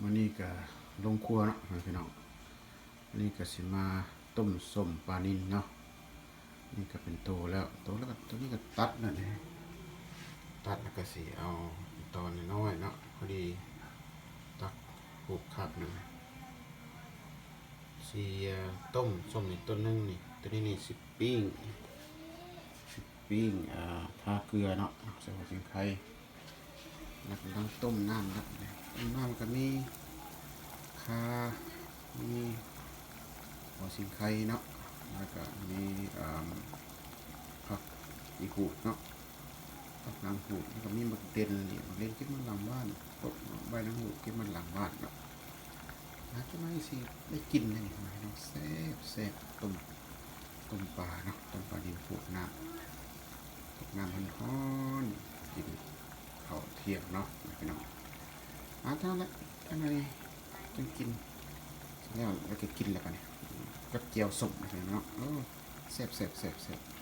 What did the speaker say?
ມື້ນີ້ກະລົງຄົວເນາະພີ່ນ້ອງ, ມື້ນີ້ກະຊິມາຕົ້ມສົ້ມປານິນເນາະ. ນີ້ກະເປັນໂຕແລ້ວ ໂຕແລ້ວກະ ໂຕນີ້ກະຕັດແລ້ວເດ້ ຕັດແລ້ວກະຊິເອົາຕອນນ້ອຍໆເນາະ ພໍດີຕັກຮູບຄາບໜຶ່ງ ຊິຕົ້ມສົ້ມນີ້ ໂຕໜຶ່ງນີ້ ໂຕນີ້ນີ້ຊິປີ້ງ ປີ້ງ ອ່າ ທາເກືອເນາະ ໃສ່ຫົວສີໄຄ. ແລ້ວກຳລັງຕົ້ມນ້ຳແລ້ວ ຕົ້ມນ້ຳກະມີຂ່າ ມີຫົວສີໄຄເນາະ ແລ້ວກະມີ ອ່າ ຜັກອີ່ຫູດເນາະ ຜັກນາງຫູດ ແລ້ວກະມີໝາກເດັນນີ້ ໝາກເດັນເກັບມາຫຼັງບ້ານ ຕົ້ມໃບນາງຫູດເກັບມາຫຼັງບ້ານເນາະ. ອາ ຈັກໜ້ອຍຊິໄດ້ກິນແລ້ວນີ້ພີ່ນ້ອງ ແຊບໆ ຕົ້ມ ຕົ້ມປາເນາະ ຕົ້ມປານິນ ໂປະນ້ຳ ໂປະນ້ຳຮ້ອນໆ ກິນເຂົ້າທ່ຽງເນາະພີ່ນ້ອງ. ອາ ເທົ່ານັ້ນແຫຼະ ຈັກໜ້ອຍຈັ່ງກິນ ແລ້ວ ແລ້ວກະກິນແລ້ວບາດນີ້ ກັບແຈ່ວສົ້ມພີ່ນ້ອງ. ໂອ້ ແຊບໆໆໆ.